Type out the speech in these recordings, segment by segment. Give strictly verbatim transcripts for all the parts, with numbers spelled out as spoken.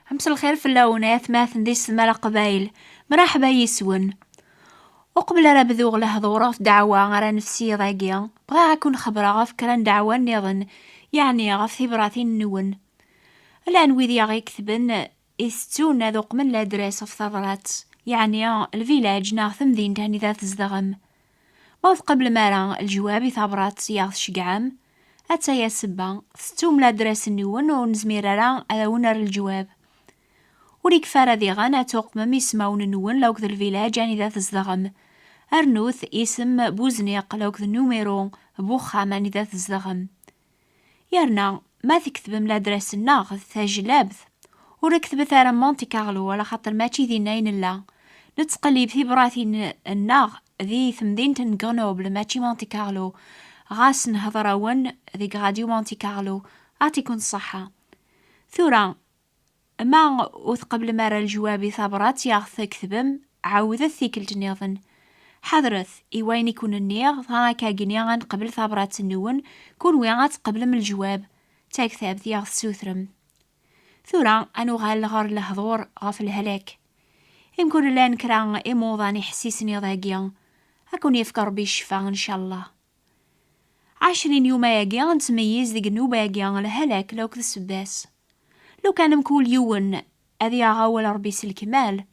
Mselxir fell-awen ay atmaten d isetma n Leqbayel, mraḥba yis-wen. Uqbel ara bduɣ lehdur ɣef ddeɛwa ara nefsi iḍ-agi, bɣiɣ ad ken-xebreɣ ɣef kra n ddeɛwa nniḍen, yeɛni ɣef tibratin-nwen. Llan wid i aɣ-iketben itettun ad uqmen ladres ɣef tabrat, yeɛni lvilaj neɣ temdint anida tzedɣem. Ma ur tqeblem ara leǧwab i tabrat i aɣ-tceggɛem, attaya ssebba, tettum ladres-nwen ur nezmir ara ad awen-nerr leǧwab. Ur ikfi ara diɣen ad tuqmem ismawen-nwen lakked lvilaj anida tzedɣem. Rnut isem n uzniq lakked numiru n uxxam anida tzedɣem. Yerna, ma tketbem ladres-nneɣ d tajlabt, ur ketbet ara Monte Carlo, ala xaṭer mačči dinna i nella. Nettqellib tibratin-nneɣ di temdint n Grenoble, mačči Monte Carlo. Ɣas nhedder-awen deg Radio Monte Carlo, aɛṭikum ṣṣeḥḥa. Tura, ma ur tqeblem ara leǧwab i tabrat i aɣ-tketbem, ɛawdet tikkelt nniḍen. Ḥadret i wayen i kun-nniɣ, dɣa akkagini ad nqebl tabrat-nwen, kunwi ad tqeblem leǧwab d taktabt i aɣ-tessutrem. Tura ad nuɣal ɣer lehdur ɣef lehlak. Imkun llan kra imuḍan iḥessisen iḍ-agi, ad kun-yefk Ṛebbi ccfa, ncallah. Ɛecrin yuma-agi nettmeyyiz deg nnuba-agi lehlak lakked ssebba-s. Lukan mkul yiwen ad yaɣ awal Ṛebbi s lekmal,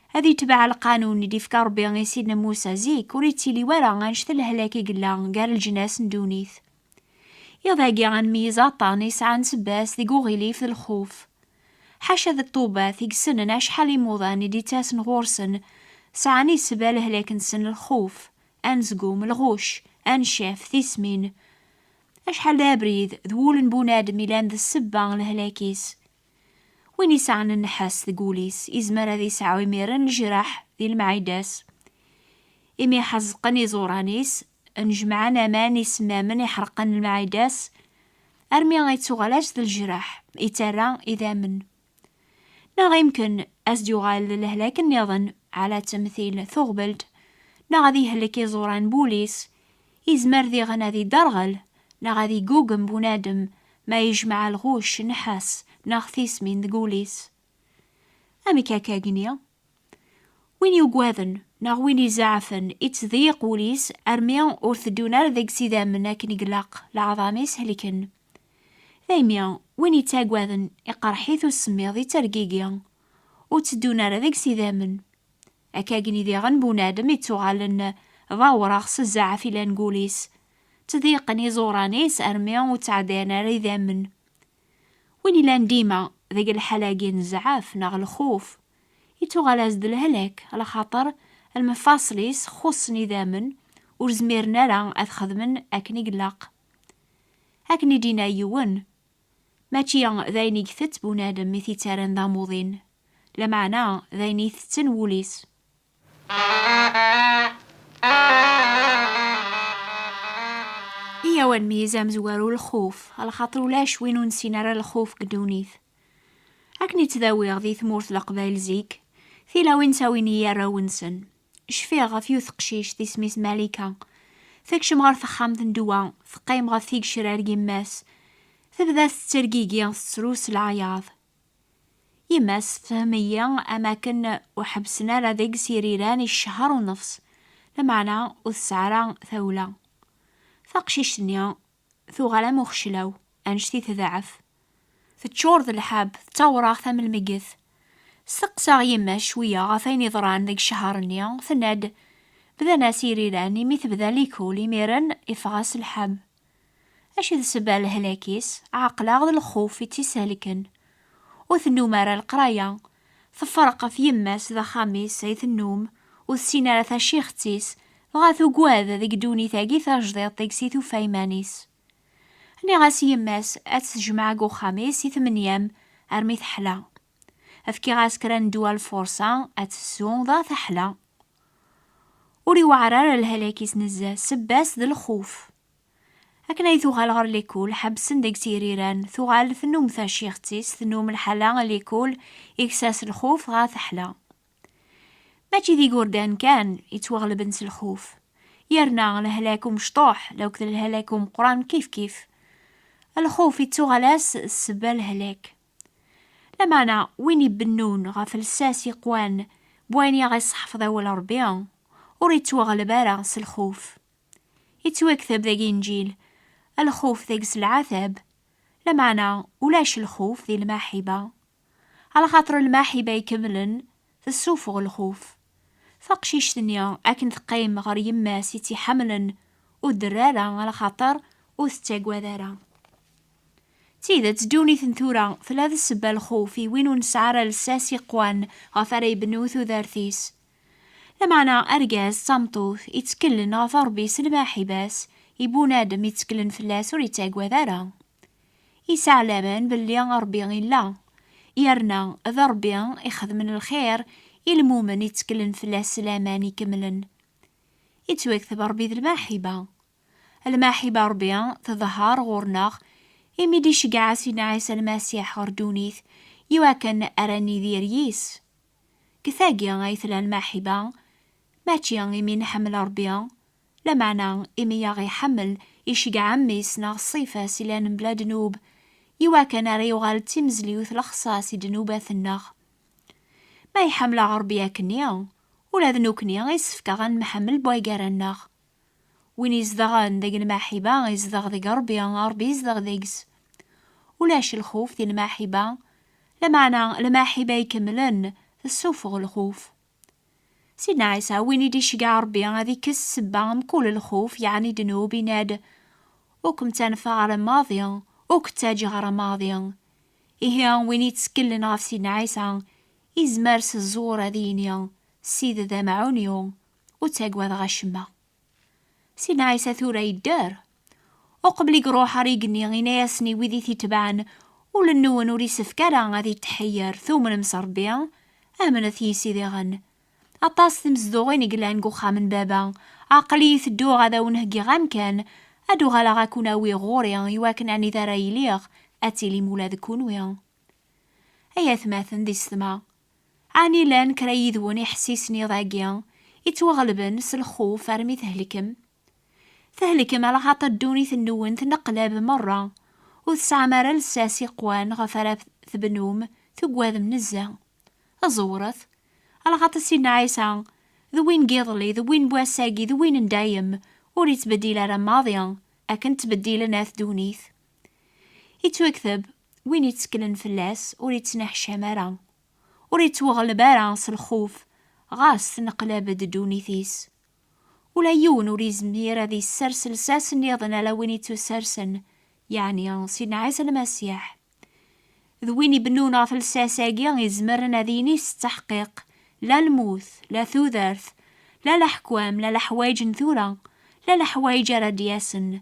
ad yetbeɛ lqanun i d-ifka Ṛebbi i Sidna Musa zik, ur yettili wara annect n lehlak i yella gar leǧnas n ddunit. Iḍ-agi ad nmeyyez aṭṭan yesɛan ssebba-s deg uɣilif d lxuf. Ḥaca d ṭṭubat i yessnen acḥal imuḍan i d-ittasen ɣur-sen, sɛan issebba lehlak-nsen lxuf, anezgum, lɣucc, aneccaf, tismin. Acḥal d abrid d wul n bunadem ilan d ssebba n lehlak-is. Win isɛan nnḥas deg wul-is, izmer ad isɛu imiren lejraḥ di lemɛida-s. Imi ḥeẓqen iẓuran-is, nejmaɛen aman isemmamen iḥerqen lemɛida-s, armi ittuɣal-as d lejraḥ, ittarra idammen. Neɣ imken ad s-d-yuɣal d lehlak nniḍen, ɛla temtil tuɣbelt, neɣ ad ihlek iẓuran n wul-is, izmer diɣen ad idderɣel, neɣ ad igugem bunadem ma yejmeɛ lɣucc, nnḥas, neɣ tismin deg wul-is. Amek akka-gni? Win yuggaden, neɣ win izeɛfen, ittḍeyyiq wul-is, armi ur teddun ara deg-s idammen akken i ilaq, leɛḍam-is helken. Daymi, win ittaggaden, iqerḥ-it usemmiḍ, ittergigi, ur tteddun ara deg-s idammen. Akka-gni diɣen bunadem ittuɣalen d awraɣ s zzɛaf ilan deg wul-is, ttḍeyyiqen iẓuran-is armi ur ttɛeddayen ara idammen. Win ilan dima deg lḥal-agi n zzɛaf neɣ lxuf, ittuɣal-as-d lehlak, ala xaṭer lmefaṣel-is xuṣṣen idammen, ur zmiren ara ad xedmen akken i ilaq. Akken i d-yenna yiwen, mačči d ayen i itett bunadem i t-ittaran d amuḍin, lameɛna d ayen i itetten wul-is. Iyaw ad nmeyyez amezwaru lxuf, ala xaṭer ulac win ur nessin ara lxuf deg ddunit. Akken i ttdawiɣ di tmurt n Leqbayel zik, tilawin ttawin-iyi arraw-nsen. Cfiɣ ɣef yiwet teqcict isem-is Malika. Tekcem ɣer texxamt n ddwa, teqqim ɣef tigecrar n yemma-s. Tebda tettergigi, tettru s leɛyaḍ. Yemma-s tefhem-iyi am akken ur ḥebbsen ara deg-s iriran i ccher u nnefs, lameɛna ur tesɛi ara tawla. Taqcict-nni tuɣal am uxeclaw, annect-i teḍɛef. Teččur d lḥeb, d tawraɣt am lmeyyet. Steqsaɣ yemma-s cwiya ɣef wayen yeḍran deg ccher-nni, tenna-d, bdan-as iriran imi tebda likul, imiren iffeɣ-as lḥeb. Acu d ssebba n lehlak-is? Ɛeqleɣ d lxuf i tt-ishelken. Ur tennum ara leqraya. Tefreq ɣef yemma-s d axxam-is ay tennum, ur tessin ara tacixt-is, dɣa tugad deg ddunit-agi tajdiṭ deg-s i tufa iman-is. Nniɣ-as i yemma-s ad tt-tejmeɛ deg uxxam-is i tmenyam armi teḥla. Fkiɣ-as kra n ddwa lfurṣa ad tessu, dɣa teḥla. Ur iweɛɛer ara lehlak-is nezzeh, ssebba-s d lxuf. Akken ay tuɣal ɣer likul, ḥebsen deg-s iriran, tuɣal tennum taciɣt-is, tennum lḥala n likul, ikes-as lxuf, dɣa teḥla. Mačči d igurdan kan yettwaɣelben s lxuf, yerna lehlak umecṭuḥ lakked lehlak umeqqran kifkif. Lxuf ittuɣal-as ssebba n lehlak. Lameɛna win ibennun ɣef lsas iqwan n wayen i aɣ-iṣeḥfeḍ awal Ṛebbi, ur ittwaɣleb ara s lxuf. Ittwakteb deg Inǧil, lxuf deg-s lɛatab, lameɛna ulac lxuf di lmaḥiba. Alaxaṭer lmaḥiba ikemlen tessufeɣ lxuf. Taqcict-nni, akken teqqim ɣer yemma-s i tt-iḥemmlen, ur tderr ara, alaxaṭer ur tettagad ara. D tidet, ddunit n tura tella d ssebba lxuf i win ur nesɛi ara lsas iqwan ɣef ara ibennu tudert-is. Lameɛna argaz d tameṭṭut itteklen ɣef Ṛebbi s lmaḥiba-s, i bunadem itteklen fell-as ur ittagad ara. Yesɛa laman belli Ṛebbi illa, yerna d Ṛebbi ixedmen lxir i lmumen itteklen fell-as s laman ikemlen. Ittwakteb Ṛebbi d lmaḥiba. Lmaḥiba Ṛebbi tḍehher ɣur-neɣ imi d-iceggeɛ Sidna Ɛisa Lmasiḥ ɣer ddunit, iwakken ara nidir yis. Deg tagi ay tella lmaḥiba, mačči imi nḥemmel Ṛebbi, lameɛna imi i aɣ-iḥemmel, iceggeɛ Mmi-s neɣ ṣṣifa-s ilan mebla ddnub, iwakken ara yuɣal d timezliwt lexṣaṣ i ddnubat-nneɣ. Ma iḥemmel-aɣ Ṛebbi akkenni, ula d nekkni yessefk-aɣ ad nemḥemmel wigad-nneɣ. Win izedɣen deg lmaḥiba izdeɣ deg Ṛebbi, Ṛebbi izdeɣ deg-s. Ulac lxuf di lmaḥiba, lameɛna lmaḥiba ikemlen tessufeɣ lxuf. Sidna Ɛisa, win i d-iceggeɛ Ṛebbi ad ikkes ssebba mkul lxuf, yeɛni ddnub, yenna-d: "Ur kem-ttanfeɣ ara maḍi, ur k-ttaǧǧeɣ ara maḍi." Ihi, win yettkellen ɣef Sidna Ɛisa, izmer s ẓẓur ad yini: "Ssid d amɛun-iw, ur ttagadeɣ acemma." Sidna Ɛisa tura yedder. Uqbel i iruḥ ar igenni, yenna-yasen i wid i t-itebɛen: "Ul-nwen ur isefk ara ad itḥeyyer, tumnem s Ṛebbi, amnet yis-i diɣen. Aṭas timezduɣin i yellan deg uxxam n Baba, aql-iyi tedduɣ ad awen-heggiɣ amkan, ad uɣaleɣ ad kun-awiɣ ɣur-i, iwakken anida ara iliɣ, ad tilim ula d kunwi." Ay atmaten d isetma, ɛni llan kra yid-wen iḥessisen iḍ-agi ittwaɣelben s lxuf armi thelkem? Thelkem alaxaṭer ddunit-nwen tneqlab merra, ur tesɛam ara lsas iqwan ɣef ara tebnum, tugadem nezzeh. Ẓewret, alaxaṭer Sidna Ɛisa d win n yiḍelli, d win n wass-agi, d win n dayem, ur ittbeddil ara maḍi akken ttbeddilen at ddunit. Ittwakteb: "Win itteklen fell-as ur ittneḥcam ara, ur ittwaɣleb ara s lxuf, ɣas tneqlab-d ddunit-is." Ula yiwen ur izmir ad issers lsas nniḍen ala win ittussersen, yeɛni Sidna Ɛisa Lmasiḥ. D win ibennun ɣef lsas-agi izemren ad yini s tteḥqiq: "La lmut, la tudert, la leḥkwam, la leḥwayeǧ n tura, la leḥwayeǧ ara d-yasen,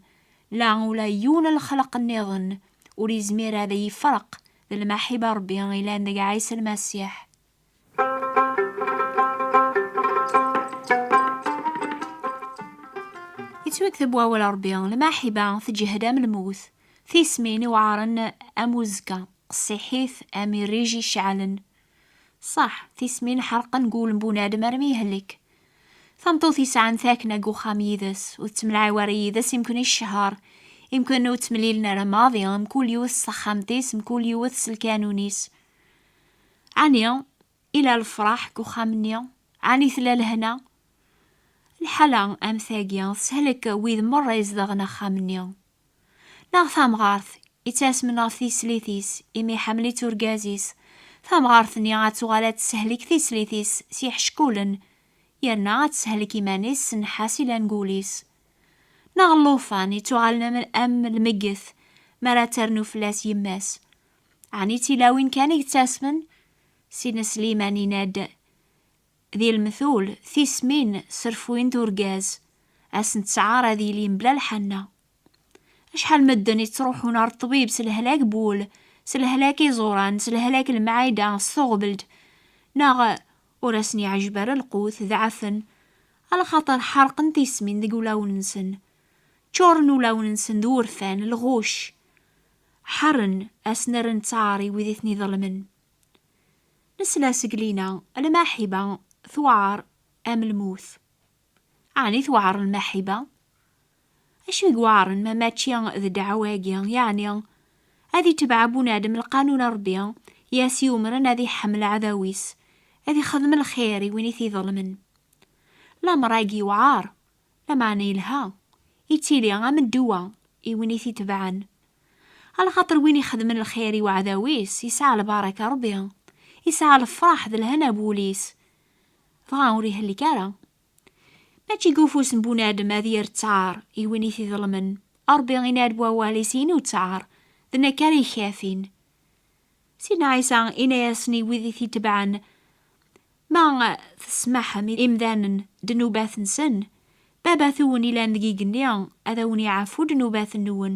la ula yiwen n lxelq nniḍen ur izmir ad yefreq d lmaḥiba Ṛebbi ilan deg Ɛisa Lmasiḥ." Yettwakteb wawal Ṛebbi: "Lmaḥiba teǧhed am lmut, tismin iweɛṛen am uzekka, qessiḥit am irrij iceɛlen." Ṣaḥ, tismin ḥerqen deg wul n bunadem armi yehlek. Tameṭṭut yesɛan takna deg uxxam yid-s, ur tettemlaɛi wara yid-s imken i ccher, imken ur ttemlilen ara maḍi, mkul yiwet s texxamt-is, mkul yiwet s lkanun-is. Ɛni ila lefraḥ deg uxxam-nni? Ɛni tella lehna? Lḥala am tagi tessehlek wid merra izedɣen axxam-nni. Neɣ tamɣart ittasmen ɣef tislit-is imi iḥemmel-itt urgaz-is, tamɣart-nni ad tuɣal ad tessehlek tislit-is s iḥeckulen, yerna ad tessehlek iman-is s nnḥas ilan deg wul-is. Neɣ llufan ittuɣalen am, am lmegget mi ara ternu fell-as yemma-s. Ɛni d tilawin kan i yettasmen? Sidna Sliman yenna-d: "Di lemtul, tismin sserfuyent urgaz, ad sent-tesɛer ad yili mebla lḥanna." Acḥal medden i ttruḥun ar ṭṭbib s lehlak n wul, s lehlak iẓuran, s lehlak n lemɛayda, s tuɣbelt, neɣ ur asen-yeɛjeb ara lqut, ḍeɛfen, alaxaṭer ḥerqen tismin deg ulawen-nsen. Ččuren ulawen-nsen d wurfan, lɣuc. Ḥaren asen-rren ttaɛer i wid i ten-iḍelmen. Nesla seg lina, lmaḥiba tewɛer am lmut. Ɛni tewɛer lmaḥiba? Acu i iweɛren ma mačči d ddeɛwa-agi, yeɛni ad itbeɛ bunadem lqanun n Ṛebbi, i as-yumren ad iḥemmel aɛdaw-is, ad ixdem lxir i win i t-iḍelmen. Lamer-agi yewɛer, lameɛna yelha, yettili am ddwa i win i t-itebɛen. Alaxaṭer win ixedmen lxir i uɛdaw-is, yesɛa lbaraka Ṛebbi, yesɛa lefraḥ d lhana n wul-is, dɣa ur ihellik ara. Mačči deg ufus n bunadem ad yerr ttaɛer i win i t-iḍelmen. Ṛebbi yenna-d wawal-is, inu ttaɛer, d nekk ara ikafin. Sidna Ɛisa yenna-yasen i wid i t-itebɛen, ma tesmaḥem i imdanen ddnubat-nsen, Baba-twen ilan deg igenni ad awen-iɛfu ddnubat-nwen.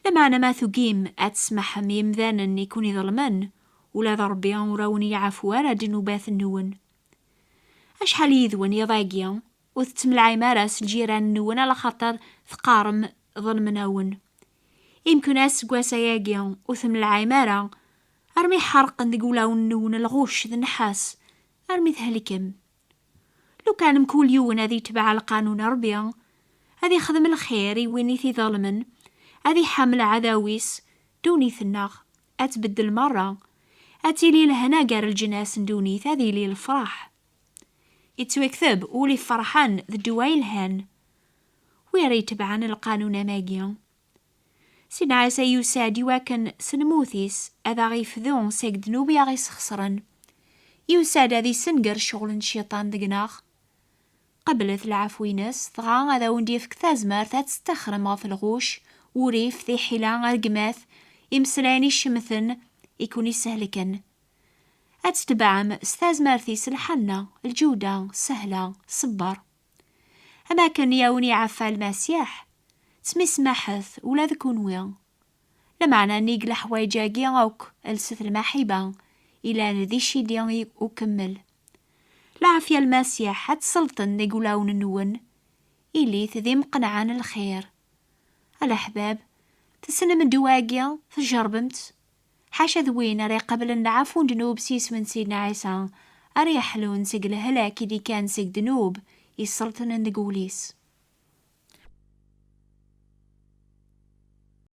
Lameɛna ma tugim ad tesmaḥem i imdanen i kun-iḍelmen, ula d Ṛebbi ur awen-iɛafu ara ddnubat-nwen. Acḥal yid-wen iḍ-agi, ur tettemlɛim ara s lǧiran-nwen, alaxaṭer teqqarem ḍelmen-awen. Imken aseggas-ayagi ur temlɛim ara, armi ḥerqen deg wulawen-nwen lɣuc d nnḥas, armi thelkem. Lukan mkul yiwen ad itbeɛ lqanun n Ṛebbi, ad ixdem lxir i win i t-iḍelmen, ad iḥemmel aɛdaw-is, ddunit-nneɣ ad tbeddel merra, ad tili lehna gar leǧnas n ddunit, ad yili lefraḥ. Yettwakteb, ul iferḥen d ddwa yelhan. Wi ara itebɛen lqanun am agi? Sidna Ɛisa yusa-d iwakken s lmut-is ad aɣ-ifdu seg ddnub i aɣ-isxesren. Yusa-d ad isenger ccɣel n cciṭan deg-neɣ. Qeblet lɛefw-ines, dɣa ad awen-d-yefk tazmert ad testaxrem ɣef lɣuc, urrif, tiḥila, rregmat, imeslayen icemten i kun-ishelken. Ad tetbeɛem s tazmert-is lḥanna, lǧuda, ssehla, ṣṣber. Am akken i awen-iɛeffa Lmasiḥ, ttmismaḥet ula d kunwi. Lameɛna nnig leḥwayeǧ-agi akk, lset lmaḥiba, ilan d icidi i ukemmel. Lɛafya n Lmasiḥ ad tselṭen deg wulawen-nwen, ilit d imqenɛen n lxir. A leḥbab, tessnem ddwa-agi, tjerrbem-t? Ḥaca d win ara iqablen lɛafu n ddnub s yisem n Sidna Ɛisa, ara yeḥlun seg lehlak i d-ikkan seg ddnub yesselṭnen deg wul-is.